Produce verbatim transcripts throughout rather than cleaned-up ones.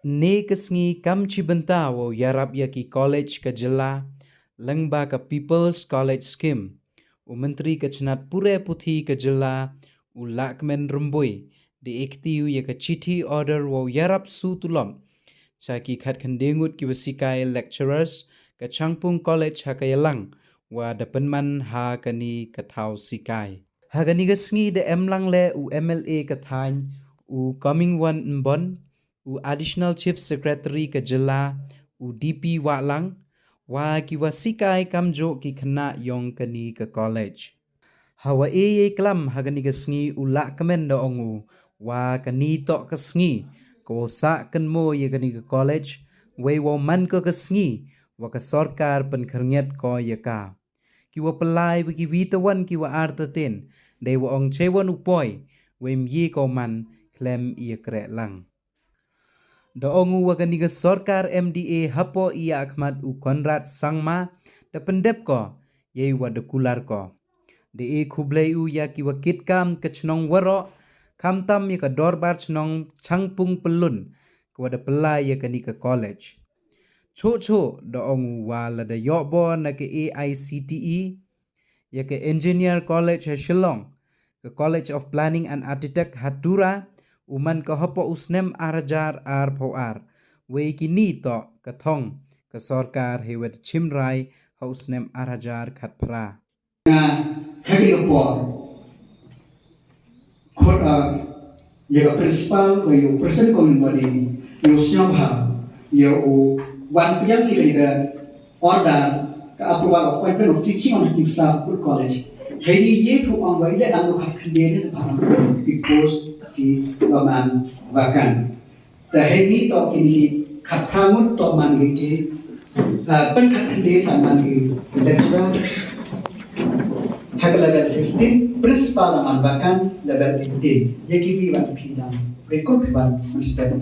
Ynne ka sngi kam chi bynta wow yarap ya ki college ka jylla lyngba ka People's College Scheme, u Myntri ka chnat pure puthi ka jylla, u Lahkmen Rymbui, da e kti u ya ka chithi order wow yarap su tulop cha ki khatkhynde ngut ki wa sikai lecturers ka Changpung College ha ka yalang wa da pynman ha kani ka thaw sikai. Ha kani ka sngi da em lang le u M L A ka thaiñ, u Comingone Ymbon, u Additional Chief Secretary ka jylla, u D P Wahlang, wa ki wa sikai kamjooh ki khynnah yong kani ka college. Ha wa e yei klam ha kani ka sngi, u Lahkmen da ong u wa kani toh ka sngi ka wow sah kynmoo ya kani ka college, wei wow man ko ka sngi wa ka sorkar pynkhyrngiat ko ya ka. Ki wa pynlai wa ki wi tawan ki wa artatien, dei wa ong chei wan u poi, wei ym ye ko man khlem i yakreh lang. Da ong u wa kani ka sorkar M D A hapoh i yakhmat u Conrad Sangma da pyndep ko, yei wa da kular ko. Da e khublei u ya ki wa kit kam ka chnong waroh, khamtam ya ka dorbar chnong Changpung Pyllun, ka wa da pynlai ya kani ka college. Chooh chooh da ong u wa lada yoh bor na ka A I C T E, ya ka Engineer College ha Shillong, ka College of Planning and Architect ha Tura, u man ko hapoh u snem ar hajar arphaw ar. Wei kini toh ka thong ka sorkar hei wa da chimrai ha u snem ar hajar khatphra. Nga, ha kani ka por, khot, ah, ya ka principal, wa ya u president ka governing body, ya u sñiawbha, ya u wan pdiang ya kani ka order, ka approval of appointment of teaching and working staff, Good College. Heini ye ru ong wa i le dang u khatkhynde ne para ki post ki wa man vacant. Te heini toh kini ki khatphra ngut toh man ki ki, ah, pynkhatkhynde toh man ki lecturer ha ka level fifteen, principal toh man vacant level eighteen. Ye ki wi wan phi dang record wan step.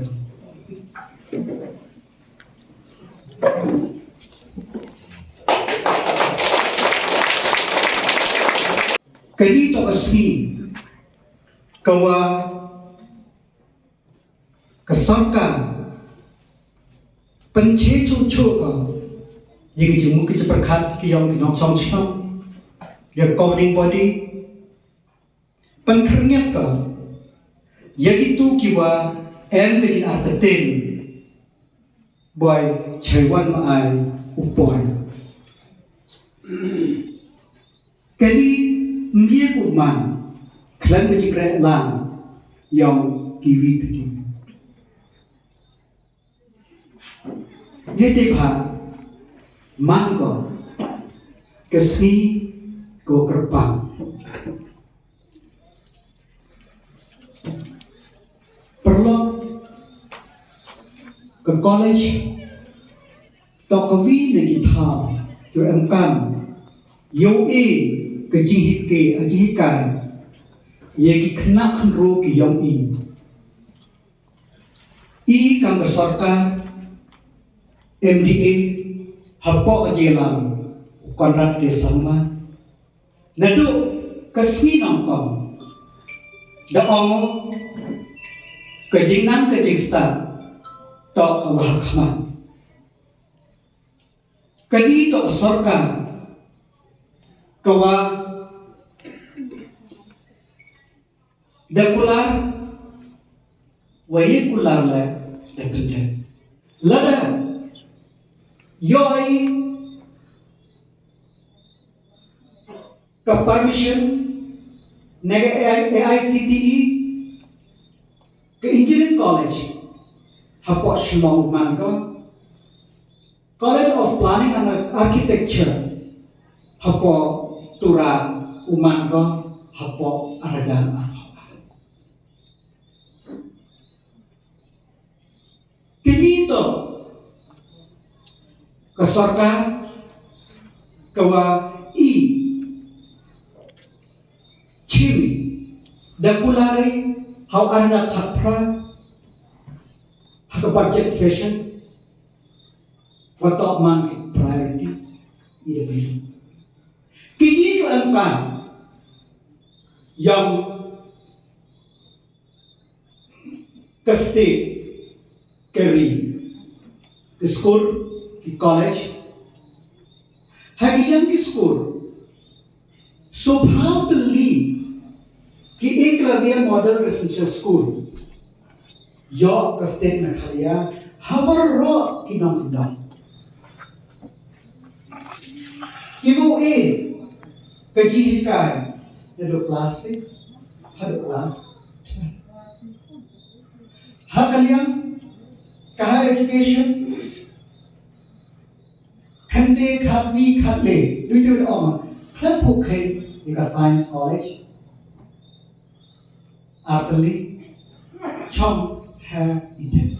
Kani toh ka sngi ka wa ka sorkar pynche chooh chooh ko ya ki jingmut ki jingpyrkhat ki yong ki nongchong chnong, ya governing body, pynkhyrngiat ko ya kitu ki wa em ka jingartatien, boi chei wan ma ai u poi. Kani ym ye ko man khlem ka jingkreh lang yong ki wi pa ki. Ye te bha man ko ka sngi ko kyrpang. Paralok, ka college toh ka wi na ki thaw ki wa em kam yow e ka jinghikai, ka jinghikai ya ki khynnah khynroo ki yong i. I kam ka sorkar M D A hapoh ka jingïalam u Conrad K Sangma, naduh ka sngi nyngkong da ong ka jingnang ka jingstad toh ka wa ha khmat. Kani toh ka sorkar ka wa da kular, wa ye kular le da pyndep. Lada yoh i ka permission na ka A I C T E, ka Engineering College hapoh Shillong u man ko, College of Planning and Architecture hapoh Tura u man ko hapoh ar hajar arphaw ar. Kini toh ka sorkar ka wa i chim da kular i ha u ar hajar khatphra ha ka budget session. Wa toh man ki priority i da pynlong. Ki yi ko em ka yong ka state Ka ri, ki skur, ki college, ha ki liang ki skur, soo phaw tylli ki Eklavya Model Residential School yoh ka state Meghalaya, ha waroh ki nongkyndong. Ki wow e ka jinghikai nadooh class six hadooh class twelve. Ha ka liang ka higher education, khynde khatwi khatle, du tu ong, khlem phukhai ya ka Science College, ar tylli chong ha i thep.